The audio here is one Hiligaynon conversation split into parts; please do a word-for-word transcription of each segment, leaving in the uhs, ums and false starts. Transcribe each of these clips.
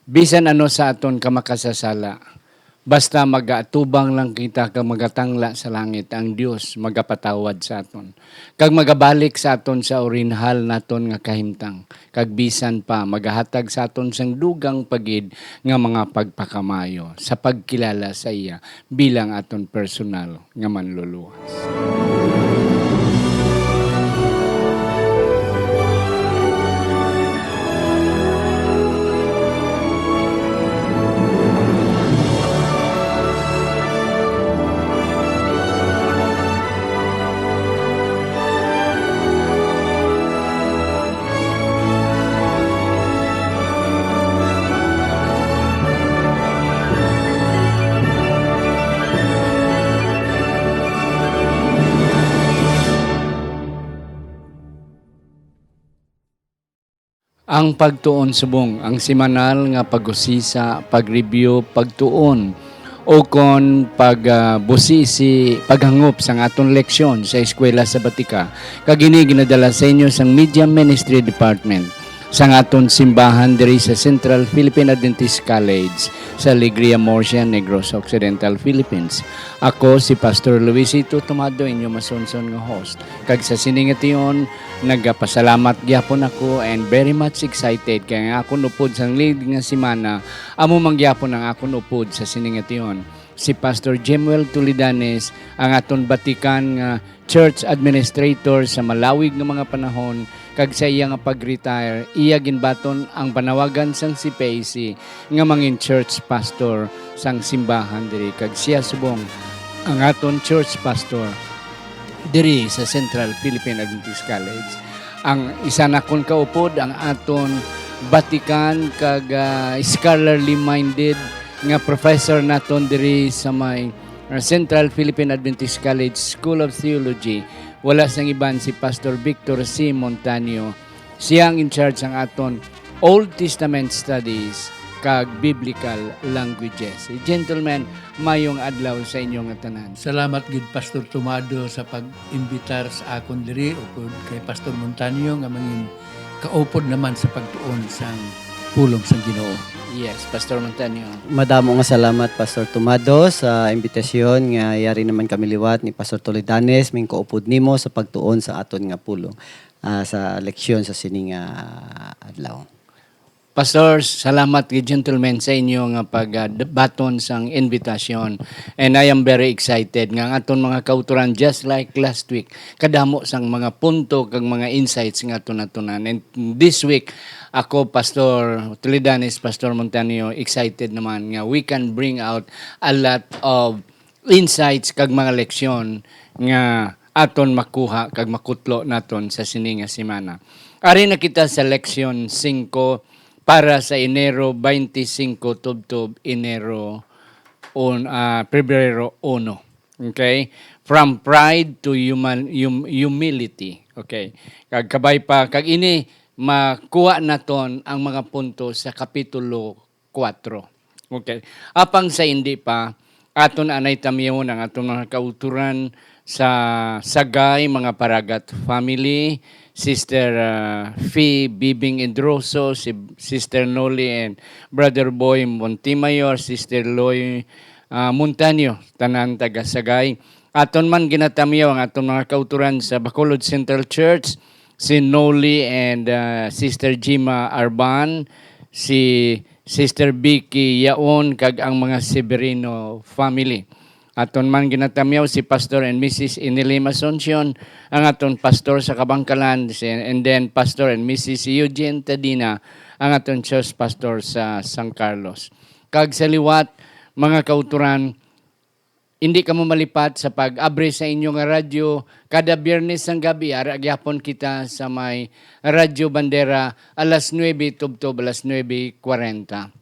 Bisan ano sa aton ka makasasala, basta magaatubang lang kita kag magatangla sa langit, ang Dios magapatawad sa aton, kag magabalik sa aton sa orihinal naton nga kahimtang, kag bisan pa magahatag sa aton sang dugang pa gid nga mga pagpakamaayo sa pagkilala sa iya bilang aton personal nga Manluluwas. Ang pagtuon subong, ang semanal nga pag-usisa, pag-review, pagtuon, o kon pag, ah, busisi, paghangop sang aton leksyon sa Eskwela Sabatika, kag ini ginadala sa inyo sang Media Ministry Department sang aton simbahan diri sa Central Philippine Adventist College sa Alegria, Murcia, Negros Occidental, Philippines. Ako si Pastor Luisito Tomado, inyo masunson nga host. Kag sa sini nga tion, nagapasalamat gyapon ako and very much excited kay ang akon upod sang lig nga semana, amo man gyapon ang akon upod sa sini nga tion. Si Pastor Jemuel Tulidanes, ang aton batikan nga church administrator sa malawig nga mga panahon, kag sa iya nga pag-retire, iya ginbaton ang panawagan sang C P A C nga mangin church pastor sang simbahan diri, kag sia subong ang aton church pastor diri sa Central Philippine Adventist College. Ang isa nakon kaupod, ang aton batikan kag, ah, scholarly minded nga professor naton diri sa may, ah, Central Philippine Adventist College School of Theology, wala sang iban si Pastor Victor C. Montaño. Siya ang in charge sang aton Old Testament Studies kag Biblical Languages. Gentlemen, mayong adlaw sa inyo nga tanan. Salamat gid, Pastor Tomado, sa pag-imbitar sa akon diri, o kay Pastor Montaño nga mangin kaupod naman sa pagtuon sang pulong sang Ginoo. Yes, Pastor Montaño. Madamo nga salamat, Pastor Tomado, sa imbitasyon nga yari naman kami liwat ni Pastor Toledanes, ming kaupod nimo sa pagtuon sa aton nga pulong, ah, sa leksyon sa sini nga adlaw. Pastor, salamat gid, gentlemen, sa inyo nga pag, ah, d-, baton sang invitation. And I am very excited nga ang aton mga kauturan, just like last week, kadamo sang mga punto kag mga insights nga aton natunan. And this week, ako, Pastor Toledanes, Pastor Montaño, excited naman nga we can bring out a lot of insights kag mga leksyon nga aton makuha kag makutlo naton sa sini nga semana. Ari na kita sa leksyon singko para sa Enero twenty-five tubtob Enero un-, ah, Pebrero uno. Okay? From pride to human-, hum-, humility. Okay? Kag kabay pa, kag ini makuha naton ang mga punto sa kapitulo kuwatro. Okay. Apang sa hindi pa, aton anay tamyawon ang aton mga kauturan sa Sagay, mga Paragat family, Sister, ah, Fee Bibing Idroso, si Sister Noli and Brother Boy Montemayor, Sister Loy, ah, Montaño, tanan taga Sagay. Aton man ginatamyaw ang aton mga kauturan sa Bacolod Central Church, si Noli and, ah, Sister Jima Arban, si Sister Vicky Yaon, kag ang mga Severino family. Aton man ginatamyaw si Pastor and Missus Inilim Asuncion, ang aton pastor sa Kabangkalan, si, and then Pastor and Missus Eugene Tadina, ang aton church pastor sa San Carlos. Kag sa liwat, mga kauturan, hindi kamo malipat sa pag-abri sa inyo nga radyo kada Biyernes sang gabi. Ara gyapon kita sa may Radyo Bandera, alas nuebe tubtob alas nuebe kwarenta.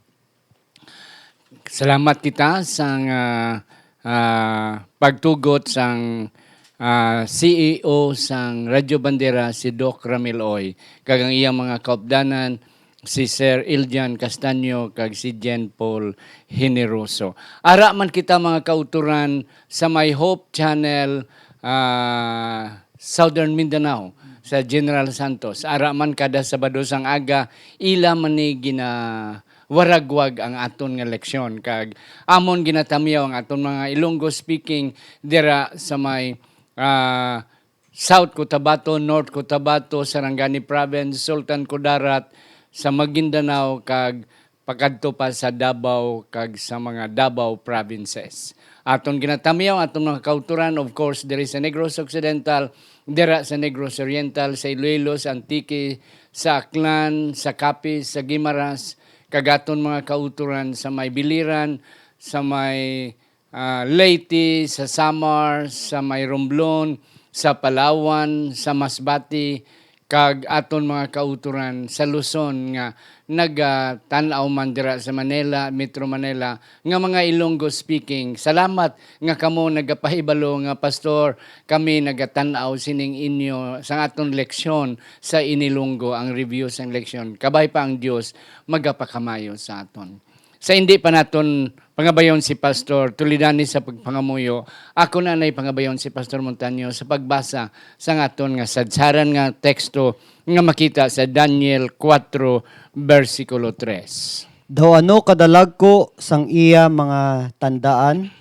Salamat kita sang, ah, ah, pagtugot sang, ah, C E O sang Radyo Bandera, si Doc Ramil Oy, kag ang iyang mga kaupdanan, si Sir Iljan Castaño kag si Jen Paul Generoso. Ara man kita, mga kauturan, sa may Hope Channel, ah, Southern Mindanao, sa General Santos. Ara man kada Sabado sang aga, ila man ni gina-, waragwag ang aton nga leksyon, kag amon ginatamyaw ang aton mga Ilonggo speaking dira sa may, ah, South Cotabato, North Cotabato, Sarangani Province, Sultan Kudarat, sa Maguindanao, kag pakadto pa sa Davao kag sa mga Davao provinces. Aton ginatamyaw aton mga kauturan, of course, diri sa Negros Occidental, dira sa Negros Oriental, sa Iloilo, sa Antique, sa Aklan, sa Capiz, sa Guimaras, kag aton mga kauturan sa may Biliran, sa may, ah, Leyte, sa Samar, sa may Romblon, sa Palawan, sa Masbate, kag aton mga kauturan sa Luzon nga nagatan-aw man dira sa Manila, Metro Manila, nga mga Ilonggo speaking. Salamat nga kamo nagapahibalo nga, "Pastor, kami nagatan-aw sining inyo sa aton leksyon sa Inilonggo, ang review sang leksyon." Kabay pa ang Dios magapakamayo sa aton. Sa hindi pa naton pangabayon si Pastor Toledani sa pagpangamuyo, ako na nay pangabayon si Pastor Montaño sa pagbasa sa aton nga sadsaran nga teksto nga makita sa Daniel kuwatro, bersikulo tres. Daw ano kadalagko sang iya mga tandaan,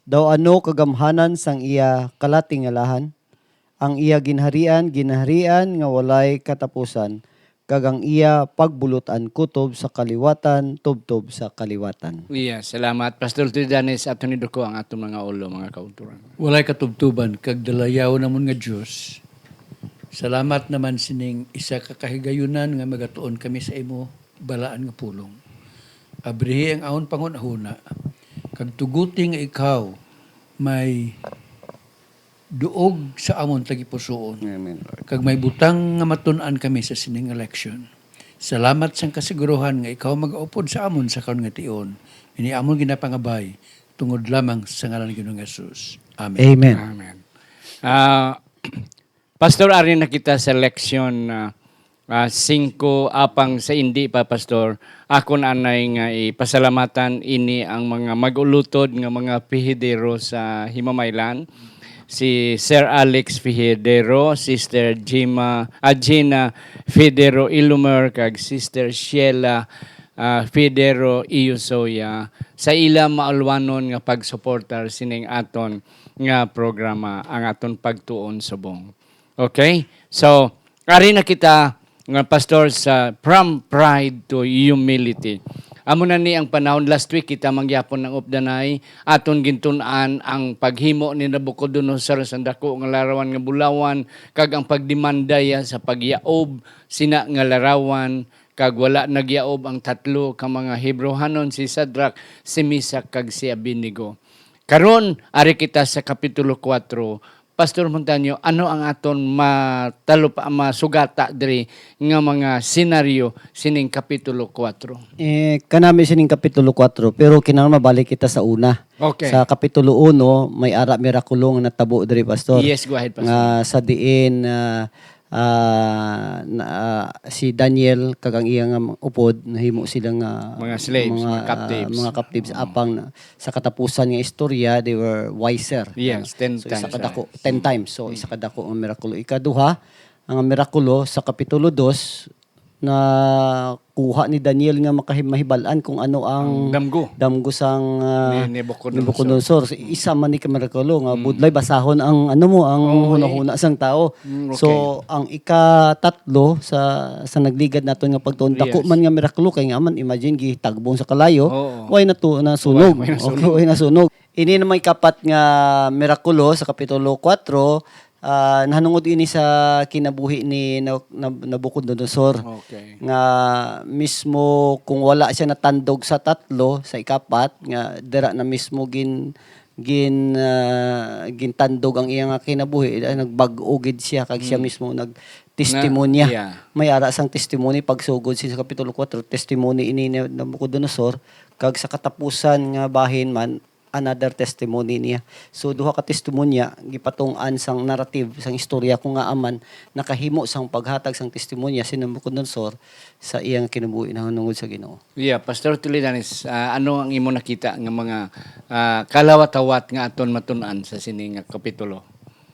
daw ano kagamhanan sang iya kalatingalahan, ang iya ginharian, ginharian nga walay katapusan, kag ang iya pagbulotan kutob sa kaliwatan, tubtob sa kaliwatan. Iya, salamat, Pastor Toledani. Aton iduko ang aton mga ulo, mga kauturan. Walay katubtoban kag dalayaw namon nga Dios, salamat naman sining isa ka kahigayunan nga magatuon kami sa imo balaan nga pulong. Abrihi ang amon panghunahuna, kag tuguti nga ikaw may duog sa amon tagipusoon. Amen, Lord. Kag may butang nga matun-an kami sa sining nga leksyon. Salamat sang kasiguruhan nga ikaw magaupod sa amon sa karon nga tion. Ini amon ginapangabay tungod lamang sa ngalan ni Ginoong Jesus. Amen. Amen. Amen. Ah, Pastor, ari na kita sa leksyon, ah, ah, singko, apang sa indi pa, Pastor, akon anay nga ipasalamatan ini ang mga mag-ulutod nga mga pihidero sa Himamaylan, si Sir Alex Fijidero, Sister Gina, ah, Gina Fijidero Ilumer, kag Sister Sheila, ah, Fijidero Iusoya, sa ila maalwanon nga pagsuportar sining aton nga programa, ang aton pagtuon subong. Okay? So, ari na kita, nga, Pastor, sa from pride to humility. Amo na ni ang panahon. Last week, kita man gyapon ang updanay. Aton gintun-an ang paghimo ni Nabucodonosor sa dako nga larawan nga bulawan, kag ang pagdemanda niya sa pagyaob sina nga larawan, kag wala nagyaob ang tatlo ka mga Hebrehanon, si Sadrak, si Mesak, kag si Abednego. Karon, ari kita sa Kapitulo kuwatro. Pastor Montaño, ano ang aton matalup-, masugata diri nga mga senaryo sining Kapitulo kuwatro? Eh, kanami sining Kapitulo kuwatro, pero kinahanglan mabalik kita sa una. Okay. Sa Kapitulo uno, may ara mirakulo nga natabo diri, Pastor. Yes, go ahead, Pastor. Nga sa diin, ah, ah, na, ah, si Daniel kag ang iya nga upod nahimo sila nga mga slaves, mga, mga captives. Ah, mga captives. Oo. Apang na, sa katapusan nga istorya, they were wiser. Yes, ten times, ah. So, isa ka dako, ten times. So, isa ka dako nga mirakulo. Ikaduha, ang mirakulo sa Kapitulo dos, nakuha ni Daniel nga makahim-, mahibal-an kung ano ang damgo, damgo sang, ah, ni Nebuchadnezzar. Nebuchadnezzar. So, isa man ni ka mirakulo nga budlay basahon ang, ano mo, ang hunahuna sang tao. Mm, okay. So, ang ikatatlo sa, sa nagligad naton nga pagtuon, dako man nga mirakulo, kay nga man, imagine, gitagbong sa kalayo, way na to, nasunog. Way, way nasunog. Okay, way nasunog. Ini naman ikapat nga mirakulo sa Kapitulo kuwatro, ah, nahanungod ini sa kinabuhi ni Na-, Na-, Nabucodonosor. Okay. Nga mismo kung wala siya natandog sa tatlo, sa ikapat, nga dira na mismo gin-, gin-, ah, gintandog ang iya nga kinabuhi, ah, nagbag-o gid siya, kag siya mismo nagtestimonya. Yeah. May ara sang testimony pagsugod sa Kapitulo kuwatro, testimony ini ni Nabucodonosor, kag sa katapusan nga bahin man, another testimony niya. So, duha ka testimonya, gipatungod sang narrative, sang istorya, kung ngaa man nakahimo sang paghatag sang testimonya si Nabucodonosor sa iyang kinabuhi nahanungod sa Ginoo. Yeah, Pastor Tulidanes, ah, ano ang imo nakita nga mga, ah, kalawat-awat nga aton matun-an sa sini nga kapitulo?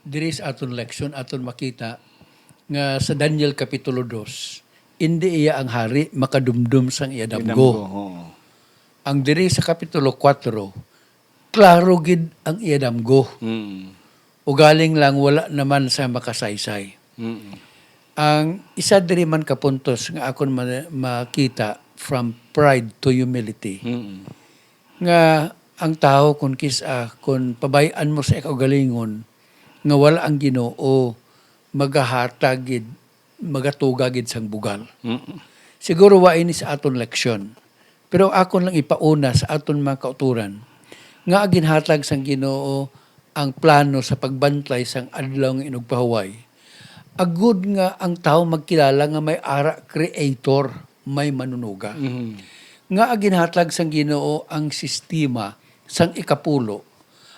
Diri sa aton leksyon, aton makita nga sa Daniel Kapitulo dos, hindi iya ang hari makadumdom sang iya damgo. Damgo, oo. Ang diri sa Kapitulo kuwatro, klaro gid ang iya damgo. Mm. Ugaling lang wala naman sa makasaysay. Mm. Ang isa diri man ka puntos nga akon ma-, makita from pride to humility, Mm. nga ang tawo kun kis-, ah, kun pabay-an mo sa kaugalingon nga wala ang Ginoo, magahatag gid, magatuga gid sang bugal. Mm. Siguro wa ini sa aton leksyon, pero akon lang ipauna sa aton mga kauturan nga ginhatag sang Ginoo ang plano sa pagbantay sang adlaw nga inugpahuway, agud nga ang tawo magkilala nga may ara creator, may manunuga. Mhm. Nga ginhatag sang Ginoo ang sistema sang ikapulo,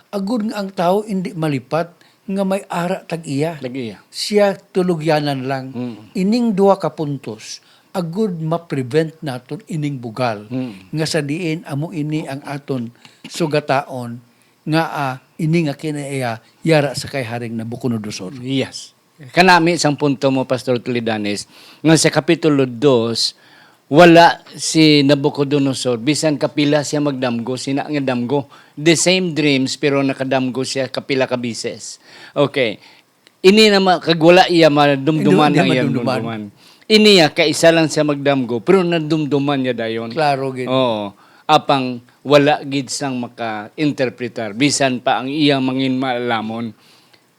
agud nga ang tawo indi malipat nga may ara tag-iya. Tag-iya. Siya tulugyanan lang. Mm. Ining duha ka puntos, agud ma-prevent naton ining bugal, Mm. nga sa diin amo ini ang aton sugataon nga, ah, ini nga kinaiya yara sa kay Haring Nabucodonosor. Yes. Kanami sang punto mo, Pastor Tulidanes, nga sa Kapitulo dos, wala si Nabucodonosor, bisan kapila siya magdamgo, sina nga damgo. The same dreams, pero nakadamgo siya kapila ka bises. Okay. Ini na ma-, kag wala iya madumduman Hindi, hindi ang iyang madumduman. Dumduman. Ini ya, kaisa lang siya magdamgo, pero nadumduman niya dayon. Klaro gid. Oo. Apang wala gid sang maka-interpretar, bisan pa ang iyang mangin maalamon.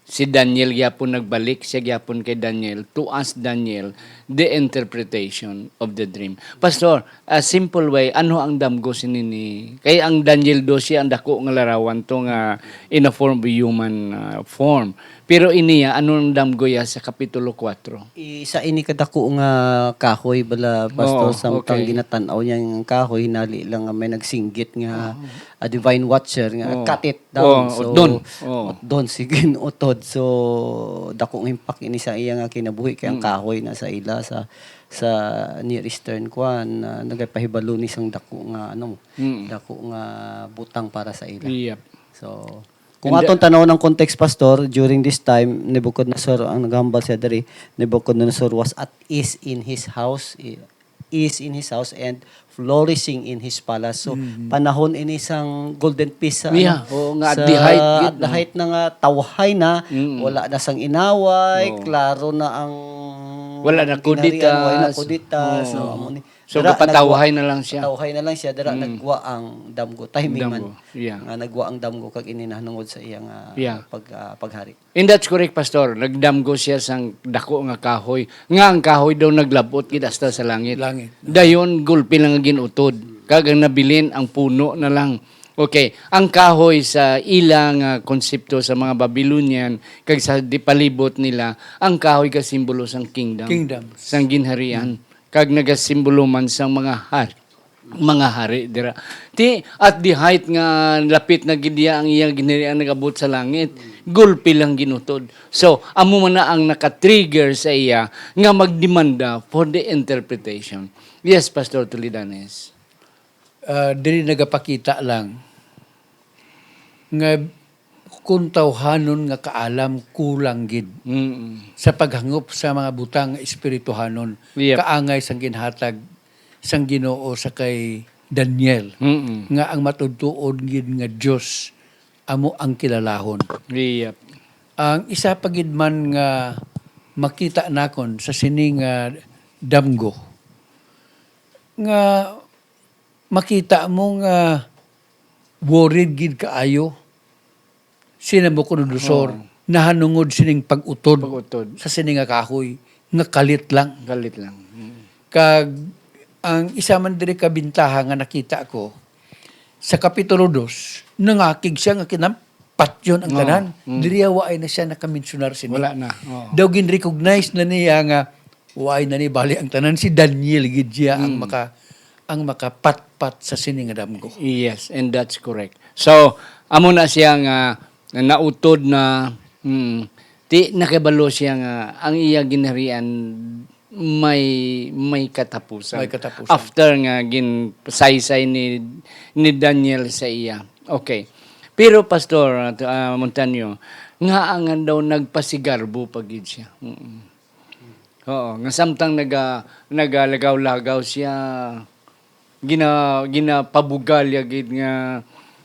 Si Daniel gyapon nagbalik, siya gyapon kay Daniel, to ask Daniel the interpretation of the dream. Pastor, a simple way, ano ang damgo sini ni, kay ang Daniel dosi ang dako nga larawan to nga in a form of human, ah, form. Pero iniya, ano ang damgo ya sa Kapitulo kuwatro? Isa ini ka dako nga kahoy bala, Pastor, Oo, samtang okay. ginatan-aw niya ang kahoy, hinali lang nga may nagsinggit nga, Oo. a divine watcher nga, Oo. cut it down. Oo, So, utdon. Oo. utdon, sige, utod. So, dako nga impact ini sa iya nga kinabuhi, kay ang Mm. kahoy na sa ila, sa, sa Near Eastern, kuwan, ah, nagapahibalo ni sang dako nga, ano, Mm. dako nga butang para sa ila. Yep. So, kung And the aton tanawon ang context, Pastor, during this time, Nebuchadnezzar, ang naghambal siya diri, Nebuchadnezzar was at ease in his house, i-, is in his house and flourishing in his palace. So, Mhm. panahon ini sang golden feast sa, Yeah, ano, oo nga, at sa, the height, at gid, the no? height na nga tawhay na, Mm. wala na sang inaway, Oo. klaro na ang Wala na ginharian, wala na kuditas. kuditas. Oo. So, amo ni. So, Dira, gapatawhay nagwa-, na lang siya. patawhay na lang siya, dira Mm. nagwa ang damgo. Timing man. Damgo, yeah. Nga nagwa ang damgo kag ini nahanungod sa iya nga Yeah. pag, ah, paghari. And that's correct, Pastor. Nagdamgo siya sang dako nga kahoy, nga ang kahoy daw naglab-ot gid hasta sa langit. Langit. Dayon, gulpi lang nga gin-utod, kag ang nabilin ang puno na lang. Okay, ang kahoy sa ila nga konsepto sa mga Babylonian kag sa di palibot nila, ang kahoy ka simbolo sang kingdom, Kingdom. sang ginharian, kag nagasimbolo man sang mga har-, mga hari dira. Ti, at the height nga lapit na gid iya ang iyang ginharian nag-abot sa langit, gulpi lang ginutod. So, amo man na ang naka-trigger sa iya nga magdemanda for the interpretation. Yes, Pastor Tulidanes. Ah, diri nagapakita lang nga kun tawhanon nga kaalam kulang gid Mm-mm. sa paghangop sa mga butang nga espirituhanon, Yep. kaangay sang ginhatag sang Ginoo sa kay Daniel, Mm-mm. nga ang matuod-tuod gid nga Dios amo ang kilalahon. Yep. Ang isa pa gid man nga makita nakon sa sini nga damgo, nga makita mo nga worried gid kaayo si Nabucodonosor Oo. nahanungod sining pag-utod Pag-utod. sa sini nga kahoy nga kalit lang. Kalit lang. Mm. Kag ang isa man diri ka bintaha nga nakita ko, sa Kapitulo dos, nangakig siya nga kinam-, patyon ang Oo. tanan. Mm. Diri waay na siya nakamensionar sini. Wala na. Oo. Daw gin-recognize na niya nga waay na ni bali ang tanan, si Daniel gid siya ang Mm. maka-, ang makapatpat sa sini nga damgo. Yes, and that's correct. So, amo na siya nga nautod na, mm, ti nakabalo siya nga ang iya ginharian may, may katapusan. May katapusan. After nga ginsaysay ni, ni Daniel sa iya. Okay. Pero, Pastor, uh, Montaño, nga ang daw nagpasigarbo pa gid siya. Mm. Oo, nga samtang naga-, nagalagaw-lagaw siya, gina-, ginapabugal ya gid nga,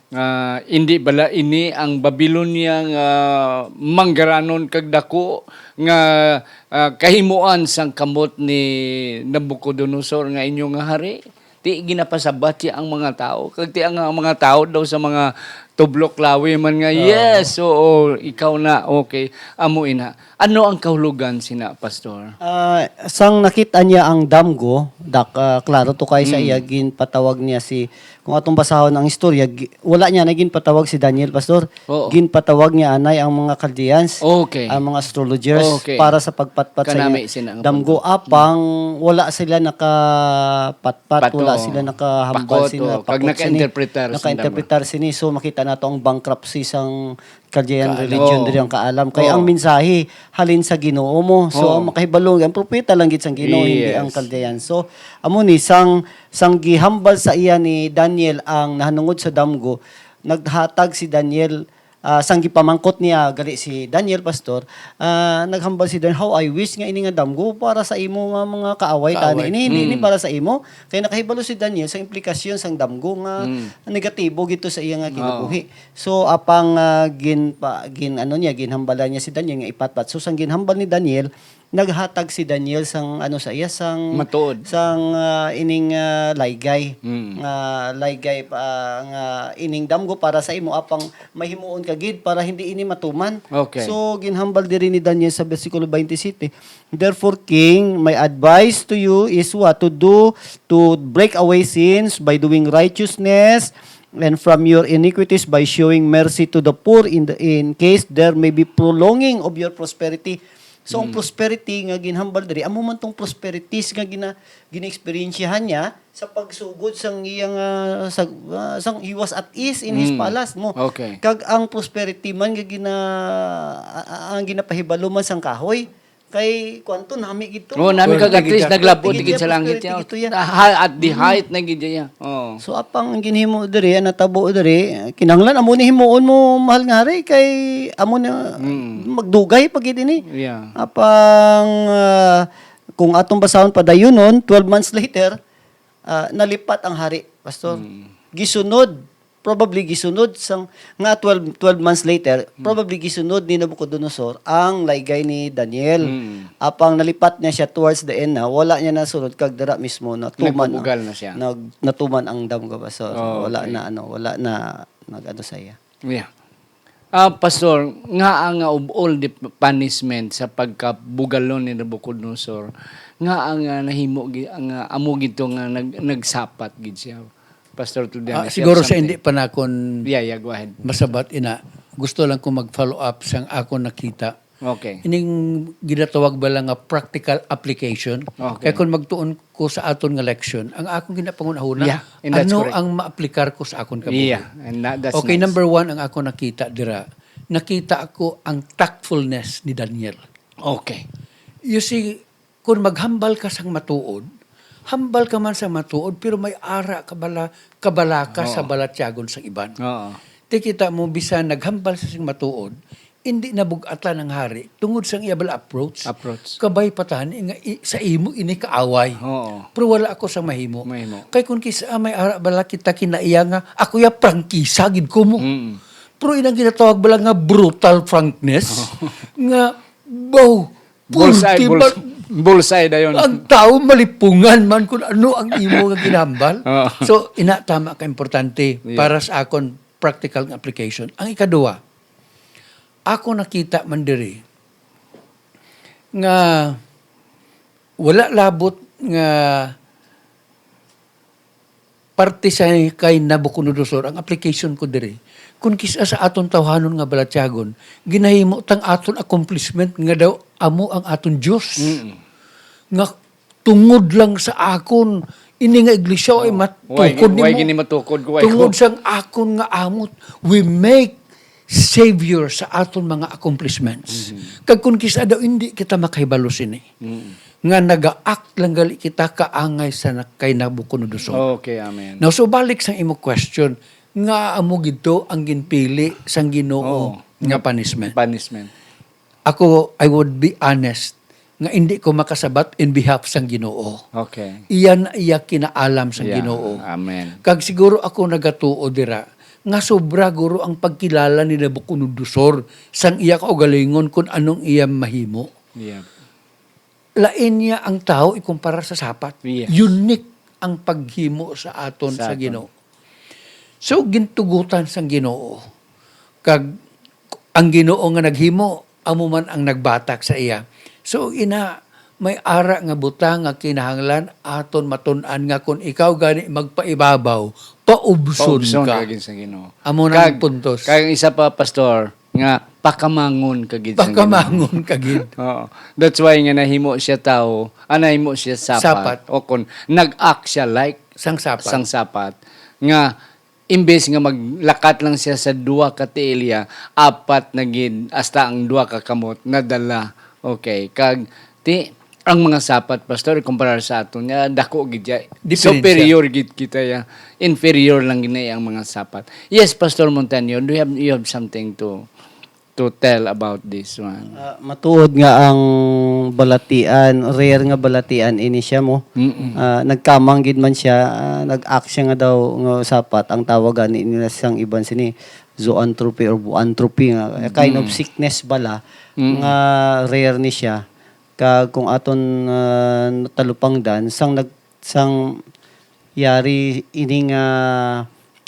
ah, indi bala ini ang Babilonia nga manggaranon kag dako nga, ah, kahimuan sang kamot ni Nabucodonosor nga inyo nga hari? Ti ginapasabat siya ang mga tawo. Kag ti ang, ang mga tawo daw sa mga tublok lawi man nga, Oo. "Yes, oo, ikaw na, okay." Amo ina. Ano ang kahulugan sina, Pastor? Ah, sang nakita niya ang damgo, dak-, ah, klaro to kay sa Mm. iya, ginpatawag niya si, kung atong basahon ang istorya, gi-, wala niya na ginpatawag si Daniel, Pastor. Oo. Ginpatawag niya anay ang mga Chaldeans, Okay. ang mga astrologers, Okay. para sa pagpatpat sa Kanami iya sina nga damgo. Apang wala sila nakapatpat, Pato. wala sila nakahambal Pakot, sina, oh. Kag pakot sini, naka-interpretar sa naka-interpretar sini. So, makita nato ang bankruptcy sang Chaldean Kaalam. religion Oh. diri ang kaalam. Kay Oh. ang mensahe halin sa Ginoo mo. So, Oh. ang makahibalo, ang propeta lang gid sang Ginoo, hindi ang Yes. Chaldean. So, amo ni, sang, sang gihambal sa iya ni Daniel ang nahanungod sa damgo, naghatag si Daniel, ah, sang gipamangkot niya gali si Daniel, Pastor, ah, naghambal si Daniel, "How I wish nga ini nga damgo para sa imo nga mga kaaway, tani. Kaaway. Ini, hindi ini Mm. para sa imo." Kay nakahibalo si Daniel sa implikasyon sang damgo nga Mm. negatibo gito sa iya nga Oo. kinabuhi. So, apang, ah, gin-, pa-, gin-, ano niya, ginhambalan niya si Daniel nga ipatpat. So, sang ginhambal ni Daniel, naghatag si Daniel sang, ano, sa iya, sang, Matuod. sang, ah, ining, ah, laygay. Mm. Nga laygay pa, nga ining damgo para sa imo, apang mahimuon ka gid para hindi ini matuman. Okay. So, ginhambal diri ni Daniel sa bersikulo twenty-seven, "Therefore, King, my advice to you is what to do to break away sins by doing righteousness, and from your iniquities by showing mercy to the poor in the, in case there may be prolonging of your prosperity." So, ang Mm. prosperity nga ginhambal diri, amo man tong prosperities nga gina-, gina-experiensyahan niya sa pagsugod sang iyang, ah, sa, ah, sang he was at ease in his Mm. palace mo. Okay. Kag ang prosperity man nga gina-, a-, a-, ang ginapahibalo man sang kahoy, kay kuwan to, nami gid to. Oh, nami kag at least naglabot Prosperity gid gid sa siya, langit prosperity niya. gid to, yeah. Ha-, at the Mm. height na gid niya. Oh. So, apang ang ginhimo diri, ang natabo diri, kinahanglan amo ni himuon mo, mahal nga hari, kay amo na Mm. magdugay pa gid ini. Yeah. Apang, ah, kung atong basahon padayunon, twelve months later, ah, nalipat ang hari, Pastor. Mm. Gisunod, probably gisunod sang, nga twelve, twelve months later, Mm. probably gisunod ni Nabucodonosor ang laygay ni Daniel. Mm. Apang nalipat niya siya towards the end na, wala niya nasunod, kag dira mismo natuman ang, Nagpabugal na siya. nag-, natuman ang damgo, Pastor. Oh, Wala okay. na, ano, wala na nag-ano sa iya. Yeah. Ah, Pastor, ngaa nga of all the punishment sa pagkabugalon ni Nabucodonosor, ngaa nga nahimo gi-, nga amo gid to nga nag-, nagsapat gid siya? Pastor Tullian, Ah, if you siguro have sa something. hindi pa nakon Yeah, yeah, go ahead. masabat ina, gusto lang ko mag-follow up sang akon nakita. Okay. Ining ginatawag bala nga practical application. Okay. Kaya kung magtuon ko sa aton nga leksyon, ang akong ginapangunahuna, Yeah, and that's ano correct. ang maaplikar ko sa akon kabuhi? Yeah, and that, that's Okay, nice. number one, ang ako nakita dira, nakita ko ang tactfulness ni Daniel. Okay. You see, kung maghambal ka sang matuod, hambal ka man sa matuod, pero may ara ka bala, kabalaka sa Oo. balatyagon sang iban. Oo. Ti kita mo, bisan naghambal sa sing matuod, hindi nabug-atan ang hari tungod sang iya bala approach. Approach. Kabay pa tani nga i-, sa imo ini kaaway. Oo. Pero wala ako sa mahimo. Mahimo. Kay kung kisa may ara bala kita kinaiya nga, "Ako ya prangkisa gid ko mo." Mm. Pero inang ginatawag bala nga brutal frankness, Oo. nga, "Baw, Bullseye, pulti bullseye, man, bullseye dayon. ang tao malipungan man kung ano ang imo nga ginambal." Oo. So, ina, tama ka importante Yeah. para sa akon practical nga application. Ang ikaduha, ako nakita man diri nga wala labot nga parte sa kay Nabucodonosor ang application ko diri. Kung kisa sa aton tawhanon nga balatyagon, ginahimo tang aton accomplishment nga daw amo ang aton Dios. Mm. Nga tungod lang sa akon, ini nga iglesia ay Oh, matukod why, why nimo. gini matukod ko? Why Tungod ko? sang akon nga amot, we make savior sa aton mga accomplishments. Mhm. Kag kung kisa daw hindi kita makahibalo sini, Mhm. nga naga-act lang gali kita kaangay sa na-, kay Nabucodonosor. Okay, amen. Now, so balik sang imo question, nga amo gid to ang ginpili sang Ginoo Oo. nga punishment. Punishment. Ako, I would be honest, nga indi ko makasabat in behalf sang Ginoo. Okay. Iya na iya kinaalam sang Yeah. Ginoo. Amen. Kag siguro ako nagatuo dira nga sobra guro ang pagkilala ni Nabucodonosor sang iya kaugalingon kun anong iya mahimo. Yeah. Lain niya ang tawo ikumpara sa sapat. Yes. Unique ang paghimo sa aton Sa sa aton. Ginoo. So, gintugutan sang Ginoo. Kag ang Ginoo nga naghimo, amo man ang nagbatak sa iya. So, ina, may ara nga butang nga kinahanglan aton matun-an nga kung ikaw gani magpaibabaw, paubson Paubson ka. ka gid sa Ginoo. Amo na ang Kag, puntos. kag ang isa pa, Pastor, nga pakamangon ka gid sa Ginoo. Pakamangon ka gid. Oo. That's why nga nahimo siya tawo, ah, nahimo siya sapat. Sapat. O kung nag-act siya like Sang sapat. sang sapat, nga imbes nga maglakat lang siya sa duha ka tiilya, apat na gid, hasta ang duha ka kamot nadala. Okay, kag ti, ang mga sapat, Pastor, ikumparar sa aton nga dako gid ya. Diferensya. Superior gid kita ya. Inferior lang gid na ang mga sapat. Yes, Pastor Montaño, do you have, you have something to to tell about this one? Ah, matuod nga ang balatian, rare nga balatian ini siya mo. Mm-mm. Ah, nagkamang gid man siya, ah, nag-act siya nga daw nga sapat ang tawag gani nila sang iban sini zoanthropy or boanthropy nga kind of Mm. sickness bala Mm. nga rare ni siya. Kag kung aton, ah, talupangdan, sang nag-, sang yari ini nga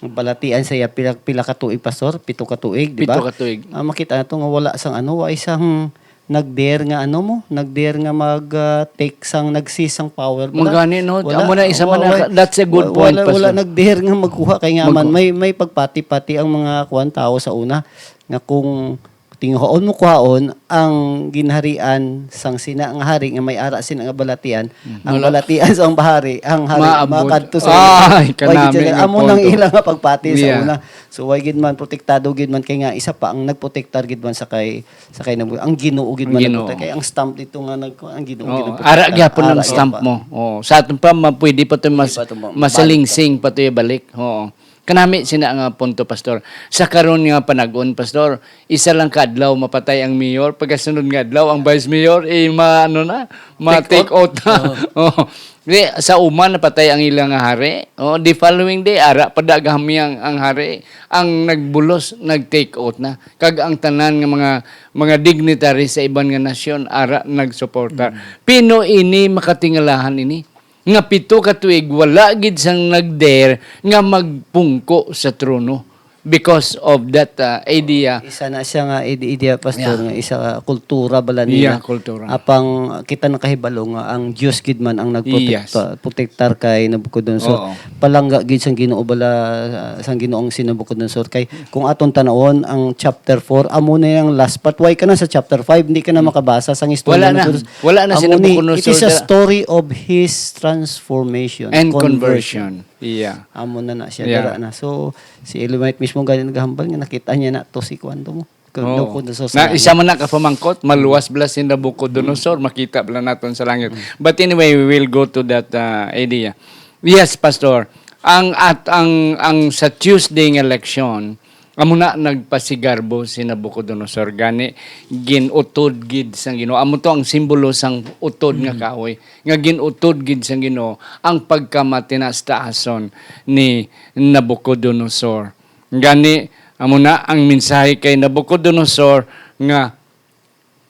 balatian sa iya, pila, pila ka tuig, Pastor? Pito ka tuig, di ba? Pito ka tuig. Ah, makita nato nga wala sang ano, wa isang nag-dare nga ano mo, nag-dare nga mag, ah, take sang, nag-seize sang power, bala. Mangani, no? Wala. Amo na, isa man Wa-, na, wa-, that's a good wa-, point, wala, wala Pastor. nag-dare nga magkuha kay nga man, Magkuha. may, may pagpati-pati ang mga kuwan tao sa una nga kung tinguhaon mo kuhaon ang ginharian sang sina nga hari nga may ara sina nga balatian, Mm. ang Wala. balatian sang bahari, ang hari Maabot. makadto sa Ay, Why gid kanami siya? nga Amo nang punto. ila nga pagpati sa Yeah. una. So, why gid man, protektado gid man kay nga isa pa ang nagprotektar gid man sa kay, sa kay nag-, ang Ginoo gid Ang man Ginoo. nagprotek-, kay ang stamp dito nga nag-, ang Ginoo Oo, gid nagprotektar. ara gyapon ang Ara stamp gyapon. mo. Oo, sa aton pa, ma-, pwede pa to mas-, Pwede pa to ma-, masalingsing pa to ibalik. Oo. Kanami sina nga punto, Pastor. Sa karon nga panag-on, Pastor, isa lang ka adlaw mapatay ang mayor, pagkasunod nga adlaw ang vice mayor, eh, ma-, ano na, ma-take Take out. out na. Oo. Oh. Di, sa uma napatay ang ila nga hari. Oh, the following day, ara pa da gahami ang, ang hari. Ang nagbulos, nag-take out na. Kag ang tanan nga mga, mga dignitary sa iban nga nasyon, ara nagsuporta. Mm. Pino ini makatingalahan ini? Nga pito ka tuig wala gid sang nag-dare nga magpungko sa trono because of that, uh, idea. Isa na siya nga ide-, idea, Pastor, Yeah. nga isa ka kultura bala nila. Yeah, kultura. Apang kita nakahibalo nga ang Dios gid man ang nagprotekta-, Yes. protektar kay Nabucodonosor. Oo. Palangga gid sang Ginoo bala, uh, sang Ginoong si Nabucodonosor. Kay kung aton tan-awon ang chapter four, amo na yung last part. Why ka na sa chapter five? Hindi ka na makabasa sang istorya Wala ni na. Nabucodonosor. Wala na si Amo ni, Nabucodonosor it is a dira. story of his transformation, And conversion. conversion. Yeah. Amo na na siya, Yeah. dira na. So, si Elamite mismo gani naghambal nga nakita niya na to si kuwan to mo. Kung Oo. Nabucodonosor Na, sa isa man na kapamangkot, maluwas bala si Nabucodonosor, makita bala naton sa langit. Mm. But anyway, we will go to that, uh, idea. Yes, Pastor. Ang, at ang, ang sa Tuesday nga election, amo na nagpasigarbo si Nabucodonosor, gani gin-utod gid sang Ginoo. Amo to ang simbolo sang utod nga Mm. kahoy, nga gin-utod gid sang Ginoo ang pagkamataas-taason ni Nabucodonosor. Gani, amo na ang mensahe kay Nabucodonosor nga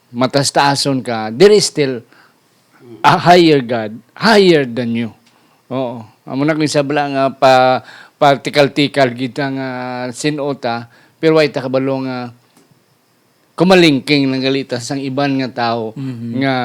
mataas-taason ka, there is still a higher God, higher than you. Oo. Amo na kung isa bala nga pa, patikal-tikal kita nga sin-o ta, pero way ta kabalo nga kumalingking lang gali ta sang iban nga tawo Mhm. nga,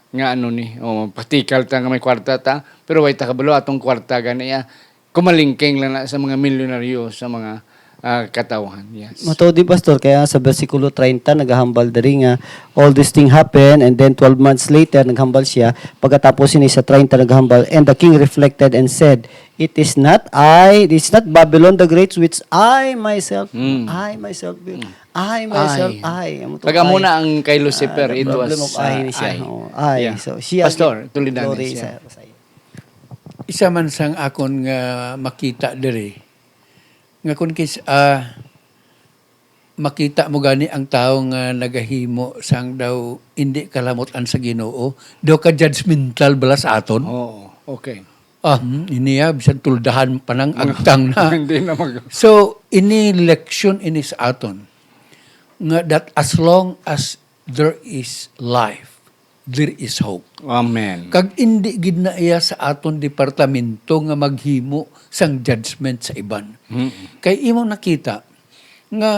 nga ano ni, o, patikal ta nga may kwarta ta, pero way ta kabalo atong kwarta gani, ah, kumalingking lang na sa mga milyonaryo, sa mga, ah, katawhan. Yes. Matuod di, Pastor, kaya sa bersikulo treinta nagahambal diri nga, "All this thing happened, and then twelve months later," naghambal siya, pagkatapos sini sa treinta naghambal, "And the king reflected and said, 'It is not I, it is not Babylon the Great, which I myself, Mm. I myself built. Mm. I myself, I." Amo to, Pag amo I. na ang kay Lucifer, Ah, the it problem was, of I ah, ni siya. I. Oo, I. Yeah. So, siya Pastor, ang tulidan ni glory siya. sa, sa Isa man sang akon nga makita diri, nga kun kis-, ah, makita mo gani ang tawo nga nagahimo sang daw indi kalamutan sa Ginoo, daw ka judgmental bala sa aton. Oo, okay. Ah, hmm, ini, ah, bisan tuldahan pa nang agtang na. Hindi na mag- So, ini leksyon ini sa aton nga that as long as there is life, there is hope. Amen. Kag indi gid na iya sa aton departamento nga maghimo sang judgment sa iban. Mm. Kay imo nakita nga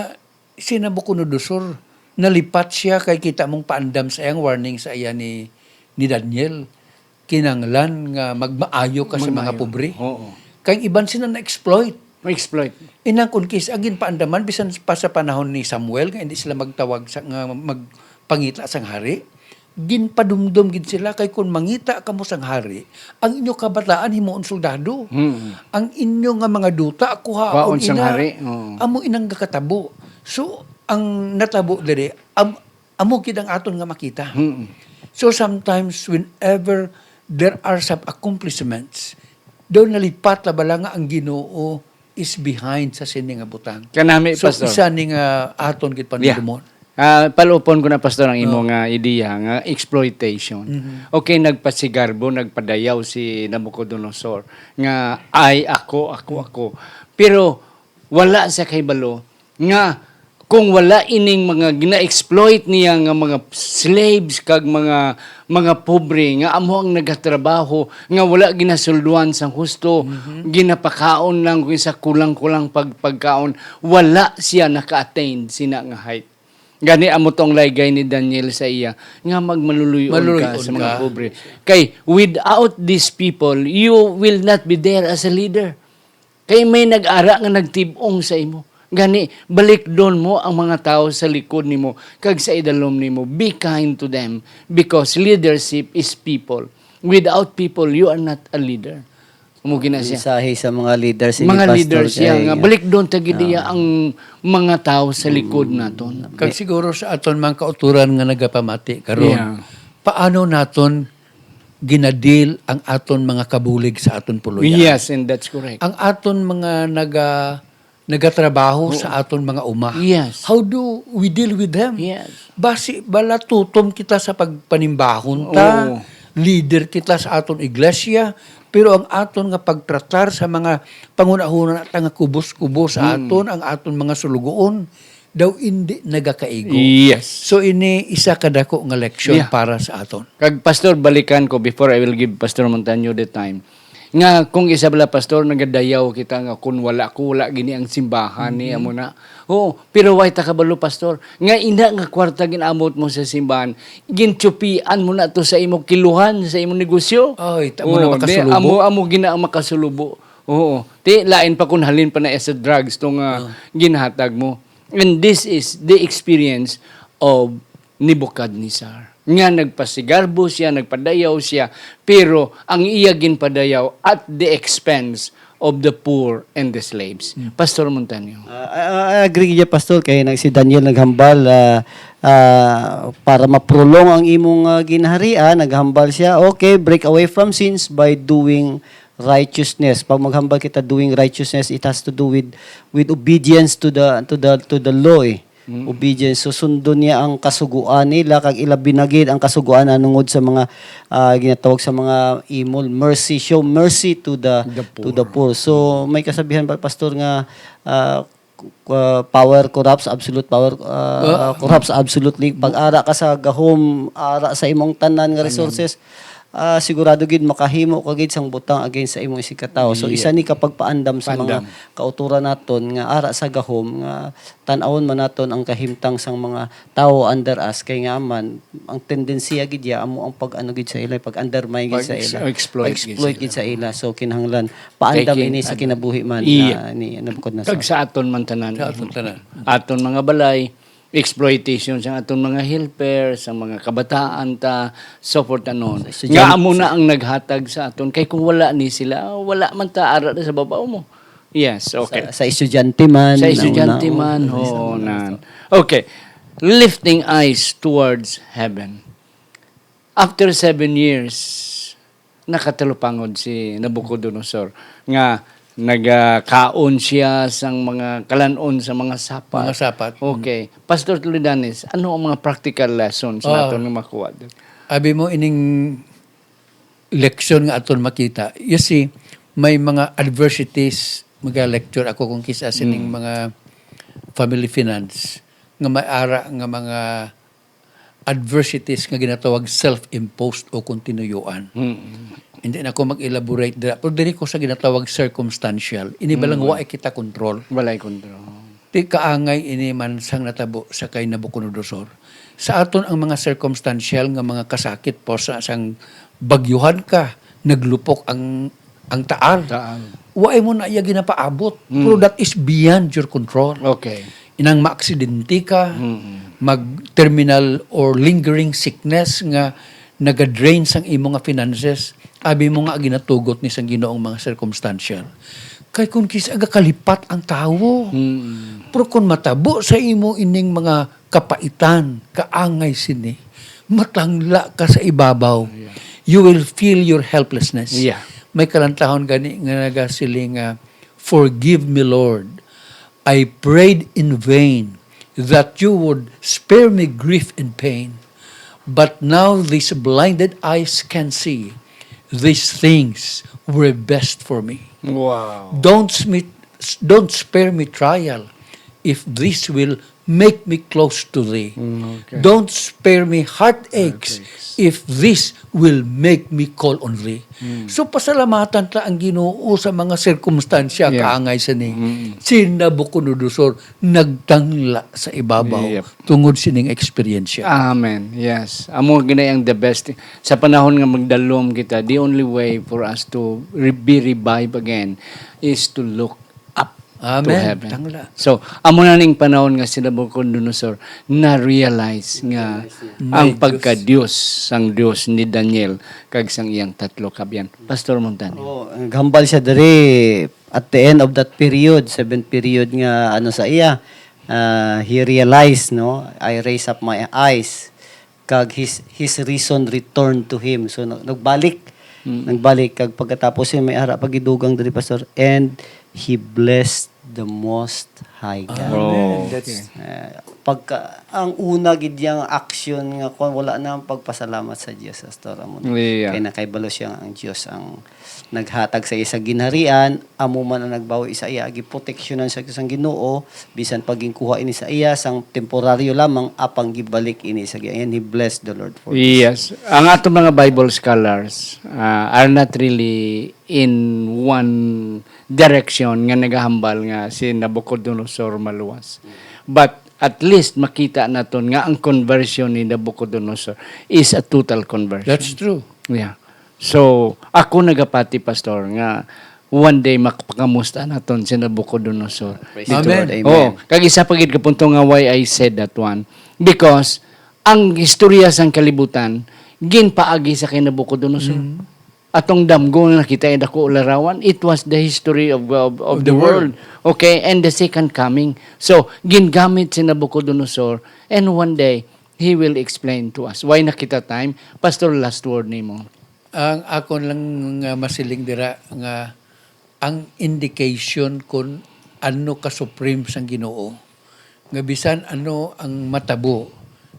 si Nabucodonosor, nalipat siya kay kita mong paandam sa iyang warning sa iya ni, ni Daniel. Kinanglan nga magmaayo ka sa mga Magmaayo. Pobre. Oo. Kay ang iban sila na-exploit. Ma-exploit. Inang kun kis-, ang ginpaandaman, bisan pa sa panahon ni Samuel, nga hindi sila magtawag sa, nga magpangita sang hari, ginpadumdom gid sila, kay kun mangita kamo sang hari, ang inyo kabataan himuon soldado. Hmm. Ang inyo nga mga duta, kuhaon Kuhaon sang ina. Hari, oo. Amo inang gakatabo. So, ang natabo diri, am-, amo gid ang aton nga makita. Hmm. So, sometimes, whenever there are some accomplishments, daw nalipat na bala nga ang Ginoo is behind sa sini nga butang. Kanami, So, Pastor. isa ni nga aton gid Yeah. panumdumon. Ah, palupon ko na, Pastor, ang imo Oh. nga ideya nga exploitation. Mhm. Okay, nagpasigarbo, nagpadayaw si Nabucodonosor nga, "Ay, ako, ako, ako." Pero wala siya kahibalo nga kung wala ining mga gina-exploit niya nga mga slaves kag mga, mga pobre nga amo ang nagatrabaho, nga wala ginasulduan sang husto, Mhm. ginapakaon lang kung sa kulang-kulang pag-, pagkaon, wala siya naka-attain sina nga height. Gani amo tong laygay ni Daniel sa iya, nga magmaluluy-on ka Maluluy-on sa mga ka. pobre. Kay without these people, you will not be there as a leader. Kay may nag-ara nga nagtib-ong sa imo. Gani, balikdon mo ang mga tawo sa likod nimo kag sa idalom nimo. Be kind to them, because leadership is people. Without people, you are not a leader. Amo gina siya. Mensahe sa mga leaders ni Mga Pastor leaders siya kay, nga balikdon ta gid iya ah. ang mga tawo sa likod naton. Kag siguro sa aton mga kauturan nga nagapamati karon, Yeah. paano naton ginadil ang aton mga kabulig sa aton puloy-an? Yes, and that's correct. Ang aton mga naga-, nagatrabaho Oo. sa aton mga uma. Yes. How do we deal with them? Yes. Basi bala tutom kita sa pagpanimbahon ta, Oo. leader kita sa aton iglesia, pero ang aton nga pagtratar sa mga panghunahuna ta nga kubos-kubos sa Mm. aton, ang aton mga sulugoon, daw indi nagakaigo. Yes. So, ini isa ka dako nga leksyon Yeah. para sa aton. Kag, Pastor, balikan ko before I will give Pastor Montaño the time, nga kung isa bala, Pastor, nagadayaw kita nga kun wala ko, wala gini ang simbahan ni Mhm. amo na. Oo, pero why ta kabalo, Pastor, nga ina nga kwarta ginamot mo sa simbahan, gintupian mo na to sa imo kiluhan, sa imo negosyo? Ay, ta-, amo na Oo, di, makasulubo. amo, amo gina ang makasulubo. Oo. Ti, lain pa kung halin pa na sa drugs to nga Ah. ginhatag mo. And this is the experience of Nebuchadnezzar, nga nagpasigarbo siya, nagpadayaw siya, pero ang iya ginpadayaw at the expense of the poor and the slaves. Hmm. Pastor Montaño. Ah, I, I agree niya, Pastor, kay nag-, si Daniel naghambal, ah, ah, para maprolong ang imong, ah, ginharian, naghambal siya, "Okay, break away from sins by doing righteousness." Pag maghambal kita doing righteousness, it has to do with, with obedience to the, to the, to the law, eh. Mm. Obedience. So, sundon niya ang kasugoan nila, kag ilabi na gid ang kasugoan nanungod sa mga, ah, ginatawag sa mga imol. Mercy, show mercy to the, The to the poor. poor. So, may kasabihan ba, Pastor, nga, ah, k-, ah, power corrupts, absolute power, ah, Ah. corrupts absolutely. Pag ara ka sa gahom, ara sa imong tanan nga Tanan. resources, ah, sigurado gid makahimo ka gid sang butang against sa imong isigkatawo. So, Yeah. isa ni ka pagpaandam sa mga Paandam. kauturan naton nga ara sa gahom nga tan-awon man naton ang kahimtang sang mga tawo under us, kay nga man, ang tendensiya gid ya amo ang pag-ano gid sa ila, pag-undermine gid sa Pag-ex-, ila, exploit gid pag-exploit sa gid ila. sa ila. So, kinahanglan paandam Kay kin-, ini sa ano, kinabuhi man iya. na ni Nabucodonosor. Kag sa aton man tanan. Sa aton tanan. Aton mga balay, exploitation sa aton mga helper, sa mga kabataan ta, so forth and on. Sa estudyante, Nga amo na sa ang naghatag sa aton. Kay kung wala ni sila, wala man ta ara na sa babaw mo. Yes, okay. Sa, sa estudyante man, Sa na estudyante una, man, oo, oo, sa na. Okay. Lifting eyes towards heaven. After seven years, nakatalupangod si Nabucodonosor nga Nagakaon siya sang mga kalan-on sa mga sapat. Mga sapat. Okay. Pastor Tolidanes, ano ang mga practical lessons Ah. naton nga makuha dito? Abi mo ining leksyon nga aton makita. You see, may mga adversities, maga-lecture ako kung kisa sining Mm. mga family finance, nga may ara nga mga adversities nga ginatawag self-imposed o kung tinuyuan. Mm. Hindi na ako mag-elaborate dira, pero diri ko sa ginatawag circumstantial. Ini ba lang Mm. wa kita control? Walay control. Ti kaangay ini man sang natabo sa kay Nabucodonosor. Sa aton ang mga circumstantial nga mga kasakit po sa sang bagyuhan ka, naglupok ang ang taal. Taal. Wa mo na iya ginapaabot. Mm. Pero that is beyond your control. Okay. Inang maaksidente ka, Mm. mag terminal or lingering sickness nga nagadrain sang imo nga finances, abi mo nga ginatugot ni sang Ginoo ang mga circumstantial. Kay kung kis-, aga kalipat ang tawo. Mm. Pero kung matabo sa imo ining mga kapaitan, kaangay sini, matangla ka sa ibabaw. Yeah. You will feel your helplessness. Yeah. May kalantahon gani nga nagasiling nga, "Forgive me, Lord. I prayed in vain that you would spare me grief and pain. But now these blinded eyes can see. These things were best for me." Wow. Don't smi-, don't spare me trial if this will make me close to thee. Mm, okay. Don't spare me heartaches Heartaches. if this will make me call on thee. Mm. So, pasalamatan ta ang Ginoo sa mga sirkumstansya Yeah. kaangay sini. Mm. Si Nabucodonosor nagtangla sa ibabaw Yep. tungod sining eksperyensya. Amen. Yes. Amo gani ang the best. Sa panahon nga magdalom kita, the only way for us to re-, be revived again is to look up to Amen. heaven. Tangla. So, amo na ning panahon nga si Nabucodonosor na-realize nga May ang Diyos. pagka-Diyos sang Diyos ni Daniel kag sang iyang tatlo ka abyan. Pastor Montano. Oh, naghambal siya diri at the end of that period, seventh period nga ano sa iya, ah, he realized, no, "I raise up my eyes," kag his, his reason returned to him. So, nag-, nagbalik. Mm. Nagbalik. Kag pagkatapos yun, may ara pa gidugang diri, Pastor. "And he blessed the Most High God." Amen. Oh, That's okay. Ah, pagka, ang una gid yang action nga kung wala na ang pagpasalamat sa Dios, Pastor, amo na. Yeah. Kay nakahibalo siya nga ang Dios ang naghatag sa iya sa ginharian, amo man ang nagbawi sa iya, giproteksyonan sa sang Ginoo, bisan pag ginkuha ini sa iya sang temporaryo lamang, apang gibalik ini sa Ginoo. And he blessed the Lord for this. Yes. Ang ato mga Bible scholars, ah, are not really in one direction nga nagahambal nga si Nabucodonosor maluwas. But at least makita naton nga ang conversion ni Nabucodonosor is a total conversion. That's true. Yeah. So, ako nagapati, Pastor, nga one day makapakamusta naton si Nabucodonosor. Praise the Amen. Lord. Amen. Oh, kag isa pa gid ka punto nga why I said that one. Because ang istorya sang kalibutan, ginpaagi sa kay Nabucodonosor. Mm. Atong damgo nga nakita ang dako larawan, it was the history of, of, of Of the the world. world. Okay, and the second coming. So, gingamit si Nabucodonosor, and one day, he will explain to us. Why na kita time? Pastor, last word nimo. Ang akon lang nga masiling dira nga ang indication kung ano ka supreme sang Ginoo, nga bisan ano ang matabo,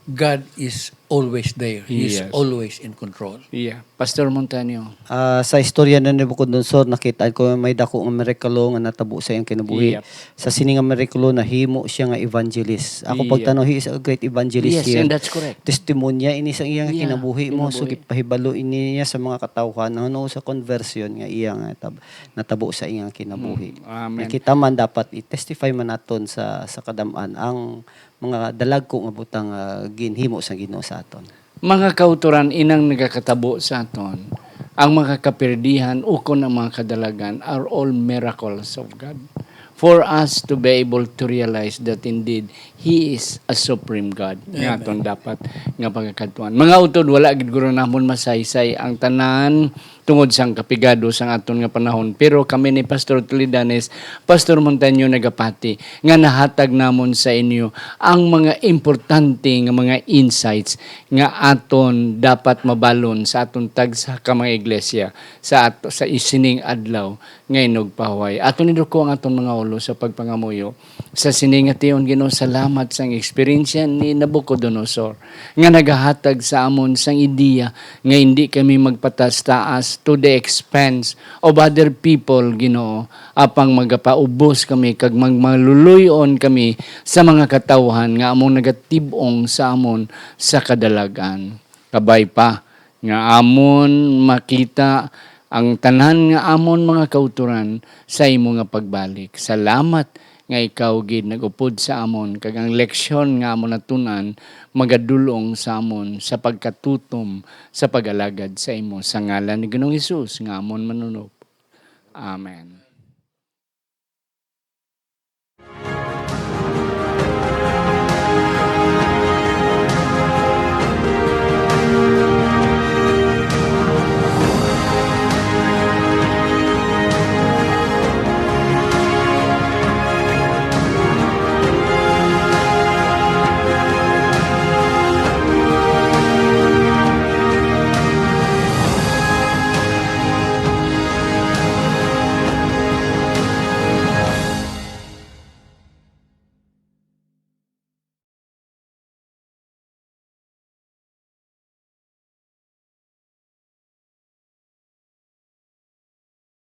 God is always there. He is Yes. always in control. Yeah. Pastor Montaño. Ah, sa istorya ni Nabucodonosor, nakita ko may dako nga miraclo nga natabo sa iyang kinabuhi. Yep. Sa sini nga miraclo, nahimo siya nga evangelist. Ako Yep. pagtanaw, he is a great evangelist Yes, here. and that's correct. Testimonya ini sa iyang Yeah, kinabuhi mo. So, kinabuhi. gipahibalo ini niya sa mga katawhan, ano, sa conversion nga iya nga tab-, natabo sa iyang kinabuhi. Mm, amen. Nakita man, dapat i-testify man naton sa, sa kadam-an ang mga dalagko nga butang, ah, ginhimo sa Ginoo sa aton. Mga kautoran, inang nagakatabo sa aton, ang mga kapirdihan ukon ang mga kadalagan are all miracles of God. For us to be able to realize that indeed, He is a supreme God. Nga Amen. aton dapat nga pagakadtuan. Mga utod, wala gid guro namon masaysay ang tanan tungod sang kapigado sang aton nga panahon. Pero kami ni Pastor Toledanes, Pastor Montaño nagapati nga nahatag namon sa inyo ang mga importante nga mga insights nga aton dapat mabalon sa aton tagsa ka mga iglesia sa at-, sa isining adlaw nga inugpahuway. Aton iduko ang aton mga ulo sa pagpangamuyo. Sa sini nga tion, Ginoo, salamat sang eksperyensya ni Nabucodonosor nga nagahatag sa amon sang ideya nga hindi kami magpataas-taas to the expense of other people, Ginoo, apang magapaubos kami kag magmaluluy-on kami sa mga katawhan nga among nagatib-ong sa amon sa kadalag-an. Kabay pa nga amon makita ang tanan nga amon mga kauturan sa imo nga pagbalik. Salamat nga ikaw gid nag-upod sa amon, kag ang leksyon nga amon natun-an magadul-ong sa amon sa pagkatutom sa pag-alagad sa imo. Sa ngalan ni Ginoong Hesus nga amon Manunop. Amen.